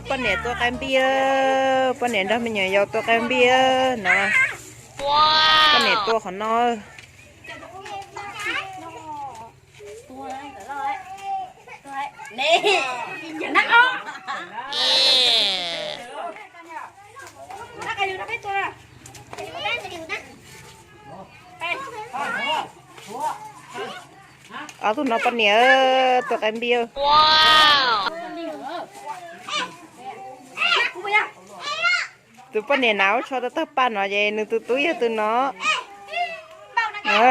Poj niam tua qaib npij, poj niam nrog me nyuam yaus tua qaib npij no. Poj niam tua qhov no. Ob tug no poj niam tua qaib npij. Tus poj niam na ub tsho tawg tawg paj no ces nws tus tub yog tus no.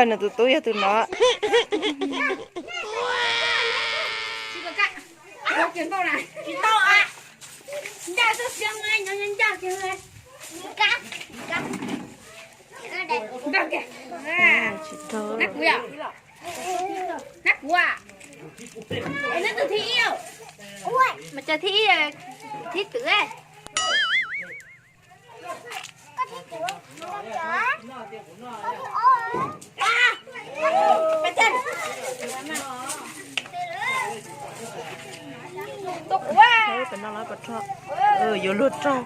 Nws tus tub yog tus no. Nab kuv, nab kuv, neb tus thib ib, mas cov thib ib, thib twm. Yuav luag raug.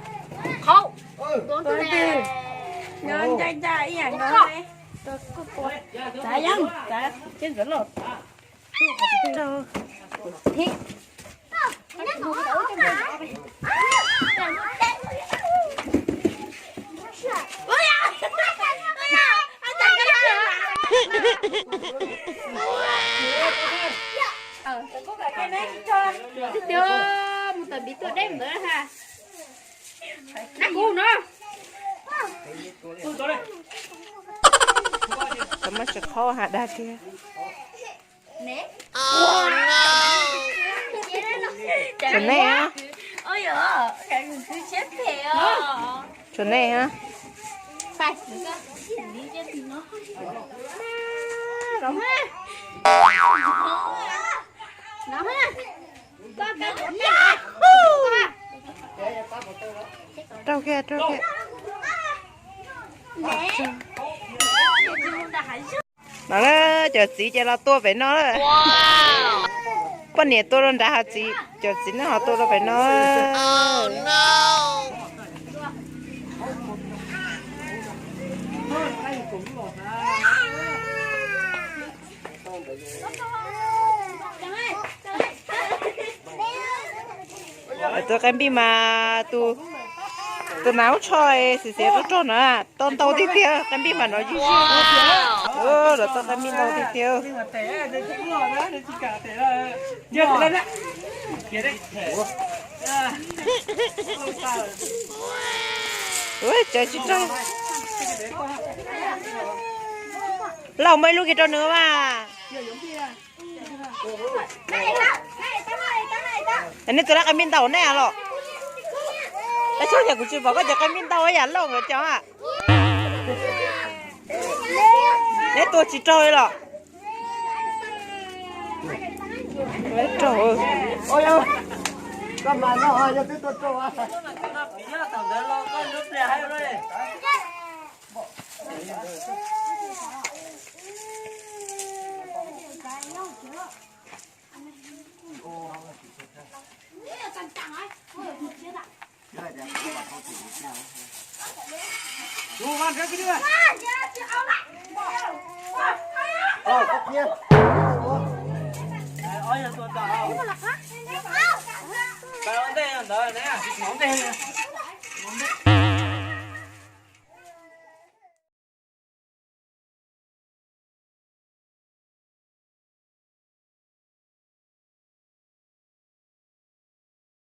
Mus tom npiv tuaj deb ntawd ha. Nab kuv no. Tsis qhob ha dag tiag. Tsuas nej, tsuas nej. Raug kiag, raug kiag. No na, cov txiv ces los tua pem no lawm. Poj niam tua rau nrad, ho txiv, cov txiv neej ho tua rau pem no. Tus qaib npij mas tus, tus nas ub tsho xiv xiav rog rog na, tau ntau tiag tiag, qaib npij mas nov zig zig. Los tau qaib npij ntau tiag tiag. Ua cas tsis raug. Lauj, muab ib lub kiag rau nws mas. Nej tua lawv qaib npij ntau nej los? Tab sis yog kuv tsis pom koj cov qaib npij ntau yam lauj nkawd cov. Neb tua tsis raug li los? Raug.